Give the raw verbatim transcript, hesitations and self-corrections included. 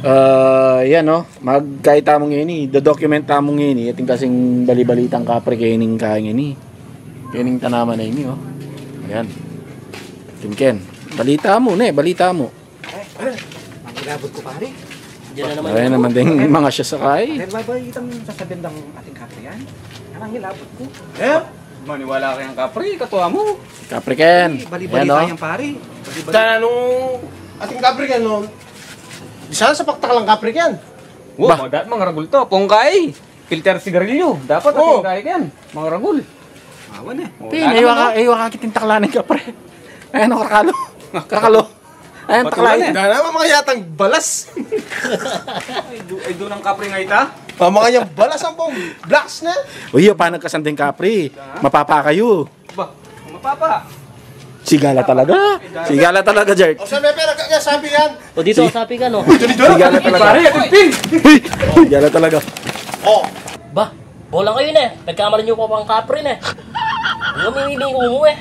Ah, yan, oh. Magkaita mu ngeni, dodocument tamu ngeni, atin kasing balibalitang kapre kening kaya ngeni. Kening tanaman na ini, oh. Yan. Ken, ken. Balita mu, ne, balita mu. Ay, ay, ang ilabot ku, pare. Diyan na naman. Ay, naman ding mga siya sakay. Ay, ba, ba, itang sasabihan ng ating kapre yan? Yan ang ilabot ku. Eh? Maniwala kayang kapre, katuwa mu. Kapre ken. Ay, bali-bali yan, oh. Tayang pare. Bali-bali. Dahil nung ating kapre ken, no? Di sana sa paktak lang kapre ken. Wow, ba? Madat, mangaragul to. Pungkay. Filter sigarilyo. Dapat, oh, ating kaya ken. Mangaragul. Awan eh. Oh, pin, wala iwa naman, ka, oh. Iwa ka kiting takla ning kapre. Ay, ano, kakalo. Kakalo. Ay, ang takla. Matulan eh. Dana, mga yatang balas. Ay, do, ay, do ng kapre nga ita? Mga yang balas ang pong blacks na. Uy, yung panagkasanding kapre. Mapapa kayo. Ba, mapapa. Sigala talaga. Sigala talaga, Jerk. O, sabi, pero kaya sabi yan. O, dito, sabi ka, no? Sigala talaga. Pare, ating pin. Sigala talaga. Oh. Ba, bola kayo na eh. Nagkamali nyo pa pang kapre na eh. Yung mimimi ko mo eh.